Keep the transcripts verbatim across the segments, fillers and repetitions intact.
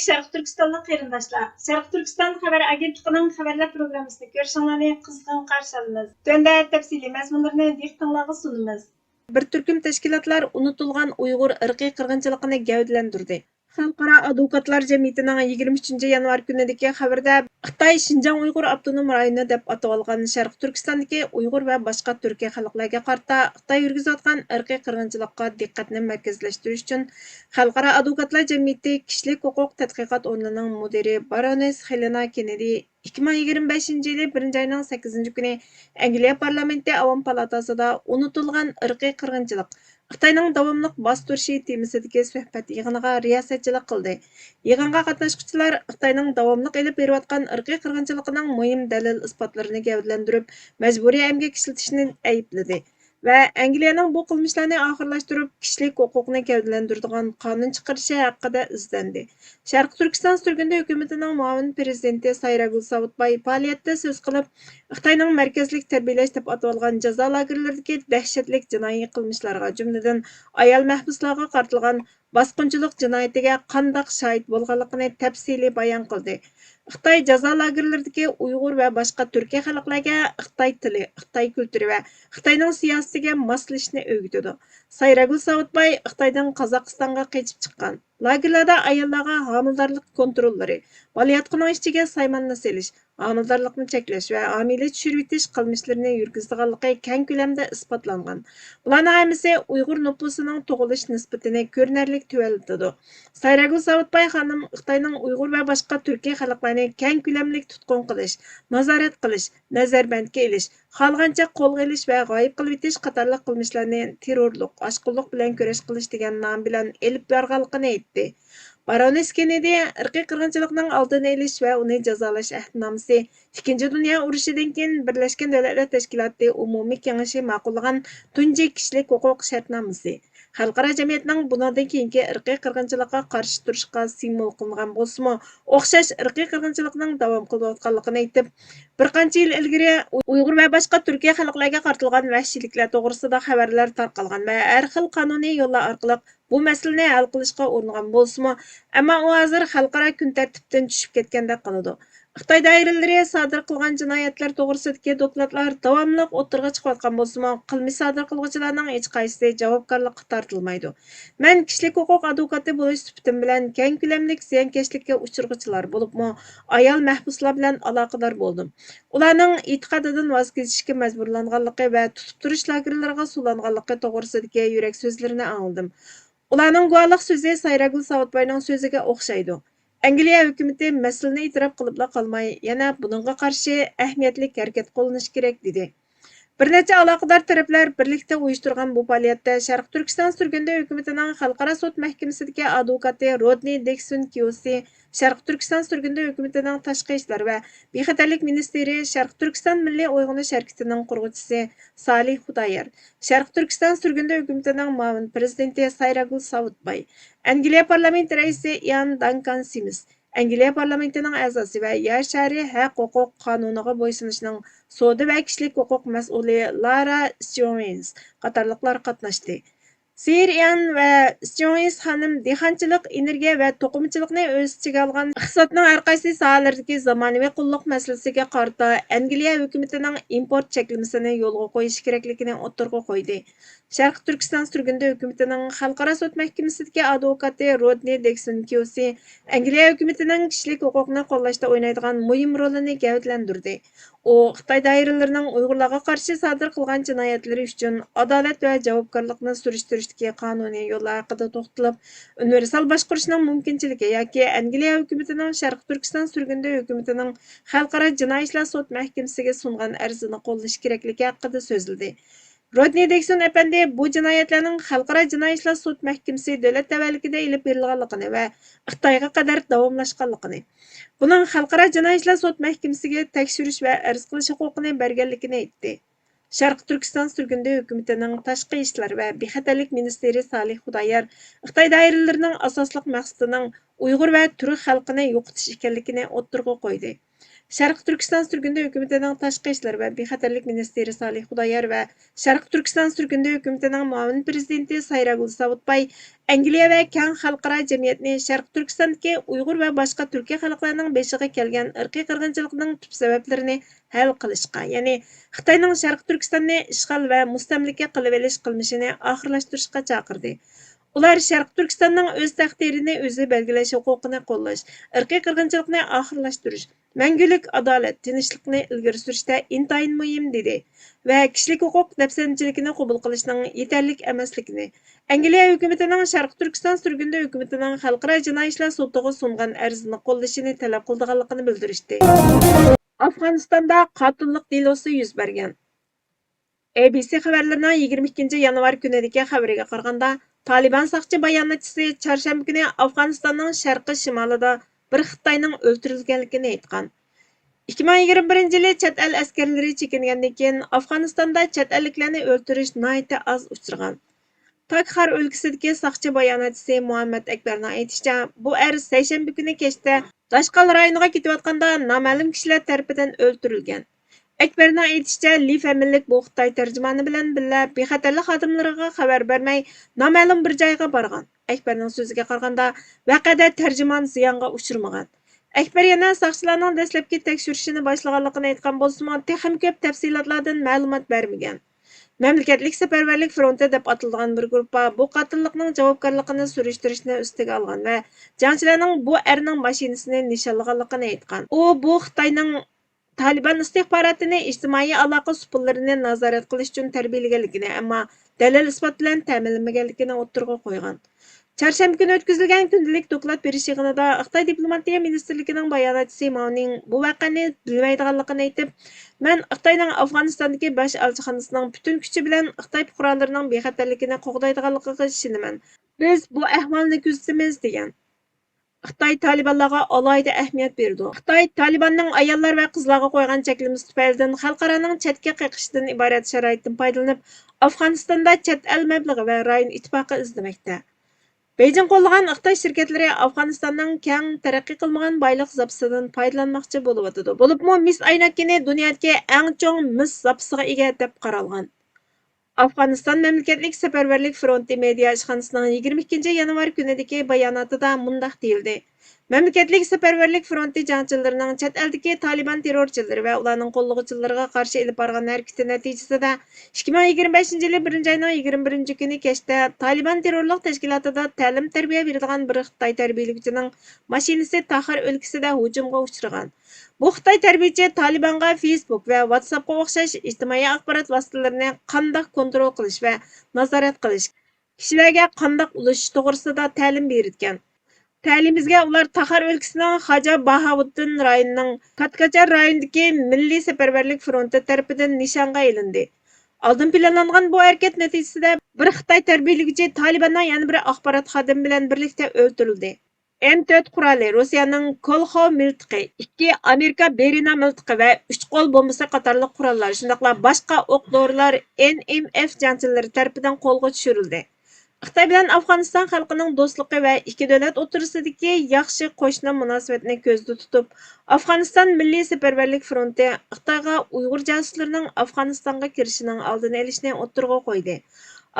شەرقىي تۈركىستانلىق قېرىنداشلار، شەرقىي تۈركىستان خەۋەر ئاگېنتلىقىنىڭ خەۋەرلەر پروگراممىسىنى كۆرۈشۈڭلارنى قىزغىن قارشى ئالىمىز. تۆۋەندە تەپسىلىي مەزمۇنلىرىنى دىققىتىڭلارغا سۇنىمىز. بىر تۈركۈم تەشكىلاتلار ئۇنتۇلغان ئۇيغۇر ئىرقىي قىرغىنچىلىقىنى گەۋدىلەندۈردى. خەلقئارا ئادۋوكاتلار جەمئىيىتىنىڭ يىگىرمە ئۈچىنچى يانۋار كۈنىدىكى خەۋىرىدە، خىتاي شىنجاڭ ئۇيغۇر ئاپتونوم رايونى دەپ ئاتىۋالغان شەرقىي تۈركىستاندىكى ئۇيغۇر ۋە باشقا تۈركىي خەلقلەرگە قارىتا خىتاي يۈرگۈزۈۋاتقان ئىرقىي قىرغىنچىلىققا دىققەتنى مەركەزلەشتۈرۈش ئۈچۈن خەلقئارا ئادۋوكاتلار جەمئىيىتى كىشىلىك ھوقۇق تەتقىقات ئورنىنىڭ مۇدىرى بارونېس خېلېنا كېننېدى ئىككى مىڭ يىگىرمە بەشىنچى يىلى بىرىنچى ئاينىڭ سەككىزىنچى كۈنى ئەنگلىيە پارلامېنتى ئاۋام پالاتاسىدا ئۇنتۇلغان ئىرقىي قىرغىنچىلىق، خىتاينىڭ داۋاملىق باستۇرۇشى تېمىسىدىكى سۆھبەت يىغىنىغا رىياسەتچىلىك قىلدى. يىغىنغا قاتناشقۇچىلار خىتاينىڭ داۋاملىق ئېلىپ بېرىۋاتقان ئىرقىي قىرغىنچىلىقىنىڭ مۇھىم دەلىل ئىسپاتلىرىنى گەۋدىلەندۈرۈپ، مەجبۇرىي ئەمگەك ئىشلىتىشنى ئەيىبلىدى ۋە ئەنگلىيەنىڭ بۇ قىلمىشلارنى ئاخىرلاشتۇرۇپ، كىشىلىك ھوقۇقنى گەۋدىلەندۈرىدىغان قانۇن چىقىرىشى ھەققىدە ئىزدەندى. شەرقىي تۈركىستان سۈرگۈندە ھۆكۈمىتىنىڭ مۇئاۋىن پىرېزىدېنتى سايراگۈل ساۋۇتباي پائالىيەتتە سۆز قىلىپ، خىتاينىڭ مەركەزلىك تەربىيەلەش دەپ ئاتىۋالغان جازا لاگېرلىرىدىكى دەھشەتلىك جىنايى قىلمىشلارغا، جۈملىدىن ئايال مەھبۇسلارغا قارىتىلغان باسقۇنچىلىق جىنايىتىگە قانداق شاھىت بولغانلىقىنى تەپسىلىي بايان قىلدى. خىتاي جازا لاگېرلىرىدىكى ئۇيغۇر ۋە باشقا تۈركىي خەلقلەرگە خىتاي تىلى، خىتاي كۈلتۈرى ۋە خىتاينىڭ سىياسىتىگە ماسلىشىشنى ئۆگىتىدۇ. سايراگۈل ساۋۇتباي خىتايدىن قازاقىستانغا قېچىپ چىققان. لاگېرلاردا ئاياللارغا ھامىلىدارلىق كونتروللىرى، بالىياتقۇنىڭ ئىچىگە سايماننى سېلىش، ھامىلىدارلىقنى چەكلەش ۋە ھامىلە چۈشۈرۈۋېتىش قىلمىشلىرىنى يۈرگۈزىدىغانلىقى كەڭ كۆلەمدە ئىسپاتلانغان. بۇلارنىڭ ھەممىسى ئۇيغۇر نوپۇسىنىڭ تۇغۇلۇش نىسبىتىنى كۆرۈنەرلىك تۆۋەنلىتىدۇ. سايراگۈل ساۋۇتباي خانىم خىتاينىڭ ئۇيغۇر ۋە باشقا تۈركىي خەلقلەرنى كەڭ كۆلەملىك تۇتقۇن قىلىش، نازارەت قىلىش، نەزەربەندكە ئېلىش، خالىغانچە قولغا ئېلىش ۋە غايىب قىلىۋېتىش قاتارلىق قىلمىشلارنى تېررورلۇق، ئاشقۇنلۇق بىلەن كۈرەش قىلىش دېگەن نام بىلەن ئېلىپ بارغانلىقىنى ئېيتتى. بارونېس كېننېدى ئىرقىي قىرغىنچىلىقنىڭ ئالدىنى ئېلىش ۋە ئۇنى جازالاش ئەھدىنامىسى، ئىككىنچى دۇنيا ئۇرۇشىدىن كېيىن بىرلەشكەن دۆلەتلەر تەشكىلاتى ئومۇمىي كېڭىشى ماقۇللىغان تۇنجى كىشىلىك ھوقۇق شەرتنامىسى، خەلقئارا جەمئىيەتنىڭ بۇنىڭدىن كېيىنكى ئىرقىي قىرغىنچىلىققا قارشى تۇرۇشقا سىمۋول قىلىنغان بولسىمۇ، ئوخشاش ئىرقىي قىرغىنچىلىقنىڭ داۋام قىلىۋاتقانلىقىنى ئېيتىپ، بىر قانچە يىل ئىلگىرى ئۇيغۇر ۋە باشقا تۈركىي خەلقلەرگە قارىتىلغان ۋەھشىيلىكلەر توغرىسىدا خەۋەرلەر تارقالغان ۋە ھەر خىل قانۇنىي يوللار ئارقىلىق بۇ مەسىلىنى ھەل قىلىشقا ئۇرۇنغان بولسىمۇ، ئەمما ئۇ ھازىر خەلقئارا كۈن تەرتىپتىن چۈشۈپ كەتكەندەك قىلىدۇ. خىتاي دائىرىلىرى سادىر قىلغان جىنايەتلەر توغرىسىدىكى دوكلاتلار داۋاملىق ئوتتۇرىغا چىقىۋاتقان بولسىمۇ، قىلمىش سادىر قىلغۇچىلارنىڭ ھېچقايسىسى جاۋابكارلىققا تارتىلمايدۇ. مەن كىشىلىك ھوقۇق ئادۋوكاتى بولۇش سۈپىتىم بىلەن كەڭ كۆلەملىك زىيانكەشلىككە ئۇچرىغۇچىلار، بولۇپمۇ ئايال مەھبۇسلار بىلەن ئالاقىدار بولدۇم. ئۇلارنىڭ ئېتىقادىدىن ۋاز كېچىشكە مەجبۇرلانغانلىقى ۋە تۇتۇپ تۇرۇش لاگېرلىرىغا سولانغانلىقى توغرىسىدىكى يۈرەك سۆزلىرىنى ئاڭلىدىم. ئۇلارنىڭ گۇۋاھلىق سۆزى سايراگۈل ساۋۇتباينىڭ سۆزىگە ئوخشايدۇ. ئەنگلىيە ھۆكۈمىتى مەسىلىنى ئېتىراپ قىلىپلا قالماي، يەنە بۇنىڭغا قارشى ئەھمىيەتلىك ھەرىكەت قوللىنىشى كېرەك، دېدى. بىر نەچچە ئالاقىدار تەرەپلەر بىرلىكتە ئۇيۇشتۇرغان بۇ پائالىيەتتە شەرقىي تۈركىستان سۈرگۈندە ھۆكۈمىتىنىڭ خەلقئارا سوت مەھكىمىسىدىكى ئادۋوكاتى رودنى دېكسون كيوسى، شەرقىي تۈركىستان سۈرگۈندە ھۆكۈمىتىنىڭ تاشقى ئىشلار ۋە بىخەتەرلىك مىنىستىرى، شەرقىي تۈركىستان مىللىي ئويغىنىش ھەرىكىتىنىڭ قۇرغۇچىسى سالىھ خۇدايار، شەرقىي تۈركىستان سۈرگۈندە ھۆكۈمىتىنىڭ مۇئاۋىن پىرېزىدېنتى سايراگۈل ساۋۇتباي، ئەنگلىيە پارلامېنت رەئىسى ئىئان دانكان سىمىس، ئەنگلىيە پارلامېنتىنىڭ ئەزاسى ۋە يەر شارى ھەق ھوقۇق قانۇنىغا بويسۇنۇشنىڭ سودا ۋە كىشىلىك ھوقۇق مەسئۇلى لارا ستېۋېنس قاتارلىقلار قاتناشتى. سېيىر ئىئان ۋە ستېۋېنس خانىم دېھقانچىلىق، ئېنېرگىيە ۋە توقۇمىچىلىقنى ئۆز ئىچىگە ئالغان ئىقتىسادنىڭ ھەر قايسى ساھەلىرىدىكى زامانىۋى قۇللۇق مەسىلىسىگە قارىتا ئەنگلىيە ھۆكۈمىتىنىڭ ئىمپورت چەكلىمىسىنى يولغا قويۇشى كېرەكلىكىنى ئوتتۇرىغا قويدى. شەرقىي تۈركىستان سۈرگۈندە ھۆكۈمىتىنىڭ خەلقئارا سوت مەھكىمىسىدىكى ئادۋوكاتى رودنى دېكسون كيوسى ئەنگلىيە ھۆكۈمىتىنىڭ كىشىلىك ھوقۇقنى قوللاشتا ئوينايدىغان مۇھىم رولىنى گەۋدىلەندۈردى. ئۇ خىتاي دائىرىلىرىنىڭ ئۇيغۇرلارغا قارشى سادىر قىلغان جىنايەتلىرى ئۈچۈن ئادالەت ۋە جاۋابكارلىقنى سۈرۈشتۈرۈشتىكى قانۇنىي يوللار ھەققىدە توختىلىپ، ئۇنىۋېرسال باشقۇرۇشنىڭ مۇمكىنچىلىكى ياكى ئەنگلىيە ھۆكۈمىتىنىڭ شەرقىي تۈركىستان سۈرگۈندە ھۆكۈمىتىنىڭ خەلقئارا جىنايى ئىشلار سوت مەھكىمىسىگە سۇنغان ئەرزىنى قوللىشى كېرەكلىكى ھەققىدە سۆزلىدى. رودنى دېكسون ئەپەندى بۇ جىنايەتلەرنىڭ خەلقئارا جىنايى ئىشلار سوت مەھكىمىسى دۆلەت تەۋەلىكىدە ئېلىپ بېرىلغانلىقىنى ۋە خىتايغا قەدەر داۋاملاشقانلىقىنى، بۇنىڭ خەلقئارا جىنايى ئىشلار سوت مەھكىمىسىگە تەكشۈرۈش ۋە ئەرز قىلىش ھوقۇقىنى بەرگەنلىكىنى ئېيتتى. شەرقىي تۈركىستان سۈرگۈندە ھۆكۈمىتىنىڭ تاشقى ئىشلار ۋە بىخەتەرلىك مىنىستىرى سالىھ خۇدايار خىتاي دائىرىلىرىنىڭ ئاساسلىق مەقسىتىنىڭ ئۇيغۇر ۋە تۈرك خەلقىنى يوقىتىش ئىكەنلىكىنى ئوتتۇرىغا قويدى. شەرقىي تۈركىستان سۈرگۈندە ھۆكۈمىتىنىڭ تاشقى ئىشلار ۋە بىخەتەرلىك مىنىستىرى سالىھ خۇدايار ۋە شەرقىي تۈركىستان سۈرگۈندە ھۆكۈمىتىنىڭ مۇئاۋىن پىرېزىدېنتى سايراگۈل ساۋۇتباي ئەنگلىيە ۋە كەڭ خەلقئارا جەمئىيەتنى شەرقىي تۈركىستاندىكى ئۇيغۇر ۋە باشقا تۈركىي خەلقلەرنىڭ بېشىغا كەلگەن ئىرقىي قىرغىنچىلىقنىڭ تۈپ سەۋەبلىرىنى ھەل قىلىشقا، يەنى خىتاينىڭ شەرقىي تۈركىستاننى ئىشغال ۋە مۇستەملىكە قىلىۋېلىش قىلمىشىنى ئاخىرلاشتۇرۇشقا چاقىردى. ئۇلار شەرقىي تۈركىستاننىڭ ئۆز تەقدىرىنى ئۆزى بەلگىلەش ھوقۇقىنى قوللاش، ئىرقىي قىرغىنچىلىقنى ئاخىرلاشتۇرۇش، مەڭگۈلۈك ئادالەت، تىنچلىقنى ئىلگىرى سۈرۈشتە ئىنتايىن مۇھىم، دېدى ۋە كىشىلىك ھوقۇق دەپسەندىچىلىكىنى قوبۇل قىلىشنىڭ يېتەرلىك ئەمەسلىكىنى، ئەنگلىيە ھۆكۈمىتىنىڭ شەرقىي تۈركىستان سۈرگۈندە ھۆكۈمىتىنىڭ خەلقئارا جىنايى ئىشلار سوتىغا سۇنغان ئەرزىنى قوللىشىنى تەلەپ قىلىدىغانلىقىنى بىلدۈرۈشتى. ئافغانىستاندا قاتىللىق دېلوسى يۈز بەرگەن. ئەي بى سى خەۋەرلىرىنىڭ يىگىرمە ئىككىنچى يانۋار كۈنىدىكى خەۋىرىگە قارىغاندا، تالىبان ساقچى باياناتچىسى چارشەنبە كۈنى ئافغانىستاننىڭ شەرقىي شىمالىدا بىر خىتاينىڭ ئۆلتۈرۈلگەنلىكىنى ئېيتقان. ئىككى مىڭ يىگىرمە بىرىنچى يىلى چەت ئەل ئەسكەرلىرى چېكىنگەندىن كېيىن، ئافغانىستاندا چەت ئەللىكلەرنى ئۆلتۈرۈش ناھايىتى ئاز ئۇچرىغان. تاكخار ئۆلكىسىدىكى ساقچى باياناتچىسى مۇھەممەد ئەكبەرنىڭ ئېيتىشىچە، بۇ ئەر سەيشەنبە كۈنى كەچتە داشقال رايونىغا كېتىۋاتقاندا نامەلۇم كىشىلەر تەرىپىدىن ئۆلتۈرۈلگەن. ئەكبەرنىڭ ئېيتىشىچە، لى فەمىنلىك بۇ خىتاي تەرجىمانى بىلەن بىللە بىخەتەرلىك خادىملىرىغا خەۋەر بەرمەي، نامەلۇم بىر جايغا بارغان. ئەكبەرنىڭ سۆزىگە قارىغاندا، ۋەقەدە تەرجىمان زىيانغا ئۇچرىمىغان. ئەكبەر يەنە ساقچىلارنىڭ دەسلەپكى تەكشۈرۈشىنى باشلىغانلىقىنى ئېيتقان بولسىمۇ، تېخىمۇ كۆپ تەپسىلاتلاردىن مەلۇمات بەرمىگەن. مەملىكەتلىك سەپەرۋەرلىك فرونتى دەپ ئاتىلىدىغان بىر گۇرۇپپا بۇ قاتىللىقنىڭ جاۋابكارلىقىنى سۈرۈشتۈرۈشنى ئۈستىگە ئالغان ۋە جەڭچىلەرنىڭ بۇ ئەرنىڭ ماشىنىسىنى نىشانلىغانلىقىنى ئېيتقان. ئۇ بۇ خىتاينىڭ تالىبان ئىستىخباراتىنى ئىجتىمائىي ئالاقە سۇپىلىرىنى نازارەت قىلىش ئۈچۈن تەربىيەلىگەنلىكىنى، ئەمما دەلىل-ئىسپات بىلەن تەمىنلىمىگەنلىكىنى ئوتتۇرىغا قويغان. چارشەنبە كۈنى ئۆتكۈزۈلگەن كۈندىلىك دوكلات بېرىش يىغىنىدا خىتاي دىپلوماتىيە مىنىستىرلىكىنىڭ باياناتچىسى ماۋ نىڭ بۇ ۋەقەنى بىلمەيدىغانلىقىنى ئېيتىپ، مەن خىتاينىڭ ئافغانىستاندىكى باش ئەلچىخانىسىنىڭ پۈتۈن كۈچى بىلەن خىتاي پۇقرالىرىنىڭ بىخەتەرلىكىنى قوغدايدىغانلىقىغا ئىشىنىمەن. بىز بۇ ئەھۋالنى كۆزىتىمىز، دېگەن. خىتاي تالىبانلارغا ئالاھىدە ئەھمىيەت بېرىدۇ. خىتاي تالىباننىڭ ئاياللار ۋە قىزلارغا قويغان چەكلىمىسى تۈپەيلىدىن خەلقئارانىڭ چەتكە قېقىشىدىن ئىبارەت شارائىتتىن پايدىلىنىپ، ئافغانىستاندا چەت ئەل مەبلىغى ۋە رايون ئىتتىپاقى ئىزدىمەكتە. بېيجىڭ قوللىغان خىتاي شىركەتلىرى ئافغانىستاننىڭ كەڭ تەرەققىي قىلمىغان بايلىق زاپىسىدىن پايدىلانماقچى بولۇۋاتىدۇ. بولۇپمۇ مىس ئەينەك كېنى دۇنيادىكى ئەڭ چوڭ مىس زاپىسىغا ئىگە، دەپ قارالغان. ئافغانىستان مەملىكەتلىك سەپەرۋەرلىك فرونتى مېدىيا ئىشخانىسىنىڭ يىگىرمە ئىككىنچى يانۋار كۈنىدىكى باياناتىدا مۇنداق دېيىلدى: مەملىكەتلىك سەپەرۋەرلىك فرونتى جەڭچىلىرىنىڭ چەت ئەلدىكى تالىبان تېررورچىلىرى ۋە ئۇلارنىڭ قوللىغۇچىلىرىغا قارشى ئېلىپ بارغان ھەرىكىتى نەتىجىسىدە، ئىككى مىڭ يىگىرمە بەشىنچى يىلى بىرىنچى ئاينىڭ يىگىرمە بىرىنچى كۈنى كەچتە تالىبان تېررورلۇق تەشكىلاتىدا تەلىم-تەربىيە بېرىدىغان بىر خىتاي تەربىيەلىگۈچىنىڭ ماشىنىسى تاخار ئۆلكىسىدە ھۇجۇمغا ئۇچرىغان. بۇ خىتاي تەربىيىچى تالىبانغا فېيسبۇك ۋە ۋاتساپقا ئوخشاش ئىجتىمائىي ئاخبارات ۋاسىتىلىرىنى قانداق كونترول قىلىش ۋە نازارەت قىلىش، كىشىلەرگە قانداق ئۇلىشىش توغرىسىدا تەلىم بېرىدىكەن. تەلىيىمىزگە ئۇلار تاخار ئۆلكىسىنىڭ خاجا باھاۋۇددىن رايونىنىڭ كاتكاچار رايونىدىكى مىللىي سەپەرۋەرلىك فرونتى تەرىپىدىن نىشانغا ئېلىندى. ئالدىن پىلانلانغان بۇ ھەرىكەت نەتىجىسىدە بىر خىتاي تەربىيەلىگۈچى تالىباننىڭ يەنە بىر ئاخبارات خادىمى بىلەن بىرلىكتە ئۆلتۈرۈلدى. ئېم تۆت قورالى، روسىيەنىڭ كولخوۋ مىلتىقى، ئىككى ئامېرىكا بېرىنا مىلتىقى ۋە ئۈچ قول بومبىسى قاتارلىق قوراللار، شۇنداقلا باشقا ئوق دورىلار ئېن ئېم ئېف جەڭچىلىرى تەرىپىدىن قولغا چۈشۈرۈلدى. خىتاي بىلەن ئافغانىستان خەلقىنىڭ دوستلۇقى ۋە ئىككى دۆلەت ئوتتۇرىسىدىكى ياخشى قوشنا مۇناسىۋەتنى كۆزدە تۇتۇپ، ئافغانىستان مىللىي سەپەرۋەرلىك فرونتى خىتايغا ئۇيغۇر جاسۇسلىرىنىڭ ئافغانىستانغا كىرىشىنىڭ ئالدىنى ئېلىشنى ئوتتۇرىغا قويدى.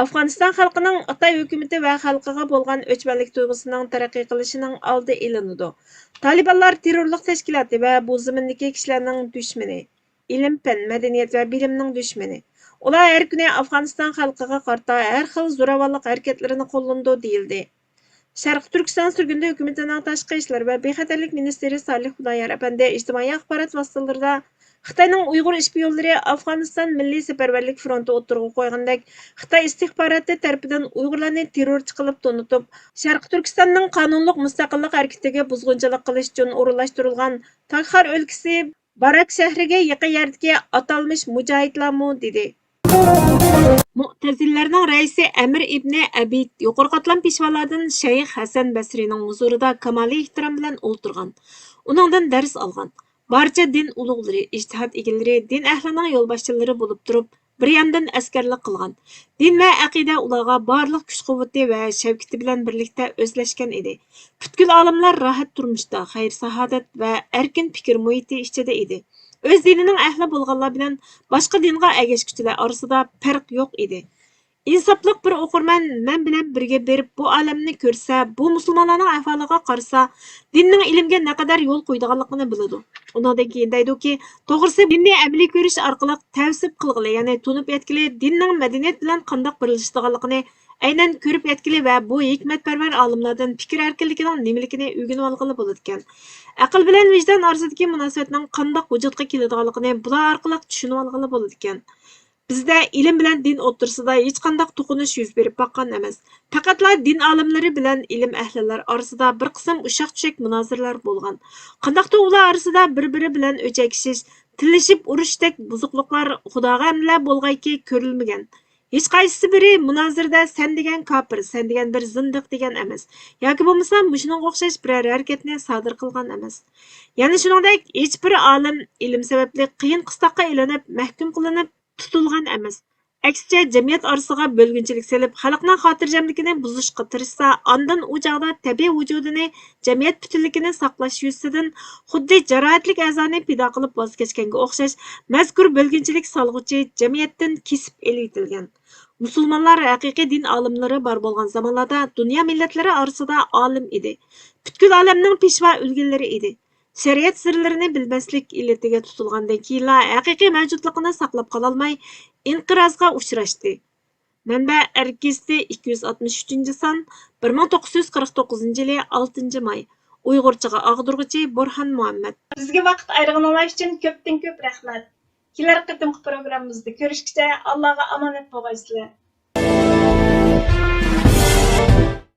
ئافغانىستان خەلقىنىڭ خىتاي ھۆكۈمىتى ۋە خەلقىگە بولغان ئۆچمەنلىك تۇيغۇسىنىڭ تەرەققىي قىلىشىنىڭ ئالدى ئېلىنىدۇ. تالىبانلار تېررورلۇق تەشكىلاتى ۋە بۇ زېمىندىكى كىشىلەرنىڭ دۈشمىنى، ئىلىم-پەن، مەدەنىيەت ۋە بىلىمنىڭ دۈشمىنى. ئۇلار ھەر كۈنى ئافغانىستان خەلقىگە قارىتا ھەر خىل زوراۋانلىق ھەرىكەتلىرىنى قوللىنىدۇ، دېيىلدى. شەرقىي تۈركىستان سۈرگۈندە ھۆكۈمىتىنىڭ تاشقى ئىشلار ۋە بىخەتەرلىك مىنىستىرى سالىھ خۇدايار ئەپەندى ئىجتىمائىي ئاخبارات ۋاسىتىلىرىدا خىتاينىڭ ئۇيغۇر ئىشپىيونلىرى ئافغانىستان مىللىي سەپەرۋەرلىك فرونتى ئوتتۇرىغا قويغىنىدەك، خىتاي ئىستىخباراتى تەرىپىدىن ئۇيغۇرلارنى تېررورچى قىلىپ تونۇتۇپ، شەرقىي تۈركىستاننىڭ قانۇنلۇق مۇستەقىللىق ھەرىكىتىگە بۇزغۇنچىلىق قىلىش ئۈچۈن ئورۇنلاشتۇرۇلغان تاكخار ئۆلكىسى باراك شەھىرىگە يېقىن يەردىكى ئاتالمىش مۇجاھىدلارمۇ، دېدى. مۇئتەزىلىلەرنىڭ رەئىسى ئەمىر ئىبنى ئەبىد يۇقىرى قاتلام پېشۋالاردىن شەيخ ھەسەن بەسرىنىڭ ھۇزۇرىدا كامالىي ئېھتىرام بىلەن ئولتۇرغان، ئۇنىڭدىن دەرس ئالغان. بارچە دىن ئۇلۇغلىرى، ئىجتىھات ئىگىلىرى، دىن ئەھلىنىڭ يولباشچىلىرى بولۇپ تۇرۇپ، بىر ياندىن ئەسكەرلىك قىلغان. دىن ۋە ئەقىدە ئۇلارغا بارلىق كۈچ-قۇۋۋىتى ۋە شەۋكىتى بىلەن بىرلىكتە ئۆزلەشكەن ئىدى. پۈتكۈل ئالىملار راھەت تۇرمۇشتا، خەير-سائادەت ۋە ئەركىن پىكىر مۇھىتى ئىچىدە ئىدى. ئۆز دىنىنىڭ ئەھلى بولغانلار بىلەن باشقا دىنغا ئەگەشكۈچىلەر ئارىسىدا پەرق يوق ئىدى. ئىنساپلىق بىر ئوقۇرمەن مەن بىلەن بىرگە بېرىپ، بۇ ئالەمنى كۆرسە، بۇ مۇسۇلمانلارنىڭ ئەھۋالىغا قارىسا، دىننىڭ ئىلىمگە نەقەدەر يول قويىدىغانلىقىنى بىلىدۇ. ئۇنىڭدىن كېيىن دەيدۇكى، توغرىسى، دىننى ئەمەلىي كۆرۈش ئارقىلىق تەۋسىپ قىلغىلى، يەنى تونۇپ يەتكىلى، دىننىڭ مەدەنىيەت بىلەن قانداق بىرلىشىدىغانلىقىنى ئەينەن كۆرۈپ يەتكىلى ۋە بۇ ھېكمەتپەرۋەر ئالىملاردىن پىكىر ئەركىنلىكىنىڭ نېمىلىكىنى ئۆگىنىۋالغىلى بولىدىكەن. ئەقىل بىلەن ۋىجدان ئارىسىدىكى مۇناسىۋەتنىڭ قانداق ۋۇجۇدقا كېلىدىغانلىقىنى بۇلار ئارقىلىق چۈشىنىۋالغىلى بولىدىكەن. بىزدە ئىلىم بىلەن دىن ئوتتۇرىسىدا ھېچقانداق توقۇنۇش يۈز بېرىپ باققان ئەمەس. پەقەتلا دىن ئالىملىرى بىلەن ئىلىم ئەھلىلەر ئارىسىدا بىر قىسىم ئۇششاق-چۈشەك مۇنازىرىلەر بولغان. قانداقتۇر ئۇلار ئارىسىدا بىر-بىرى بىلەن ئۆچەكلىشىش، تىللىشىپ ئۇرۇشتەك بۇزۇقلۇقلار خۇداغا ئەمىنلا بولغايكى كۆرۈلمىگەن. ھېچقايسىسى بىرى مۇنازىرىدە سەن دېگەن كاپىر، سەن دېگەن بىر زىندىق دېگەن ئەمەس. ياكى بولمىسا مۇشۇنىڭغا ئوخشاش بىرەر ھەرىكەتنى سادىر قىلغان ئەمەس. يەنە شۇنىڭدەك ھېچبىر ئالىم ئىلىم سەۋەبلىك قىيىن قىستاققا ئېلىنىپ، مەھكۇم قىلىنىپ، تۇتۇلغان ئەمەس. ئەكسىچە، جەمئىيەت ئارىسىغا بۆلگۈنچىلىك سېلىپ، خەلقنىڭ خاتىرجەملىكىنى بۇزۇشقا تىرىشسا، ئاندىن ئۇ چاغدا تەبىئىي ۋۇجۇدىنى، جەمئىيەت پۈتۈنلۈكىنى ساقلاش يۈزىسىدىن خۇددى جارائەتلىك ئەزانى پىدا قىلىپ ۋاز كەچكەنگە ئوخشاش، مەزكۇر بۆلگۈنچىلىك سالغۇچى جەمئىيەتتىن كېسىپ ئېلىۋېتىلگەن. مۇسۇلمانلار ھەقىقىي دىن ئالىملىرى بار بولغان زامانلاردا دۇنيا مىللەتلىرى ئارىسىدا ئالىم ئىدى. پۈتكۈل ئالەمنىڭ پېشۋا ئۈلگىلىرى ئىدى. شەرىئەت سىرلىرىنى بىلمەسلىك ئىللىتىگە تۇتۇلغاندىن كېيىنلا ھەقىقىي مەۋجۇتلۇقىنى ساقلاپ قالالماي، ئىنقىرازغا ئۇچراشتى. مەنبە: ئەرك گېزىتى، ئىككى يۈز ئاتمىش ئۈچىنچى سان، بىر مىڭ توققۇز يۈز قىرىق توققۇزىنچى يىلى، ئالتىنچى ماي. ئۇيغۇرچىغا ئاغدۇرغۇچى: بورھان مۇھەممەد. بىزگە ۋاقىت ئايرىغىنىڭلار ئۈچۈن كۆپتىن كۆپ رەھمەت. كېلەر قېتىمقى پروگراممىمىزدا كۆرۈشكىچە، ئاللاغا ئامانەت بولغايسىلەر.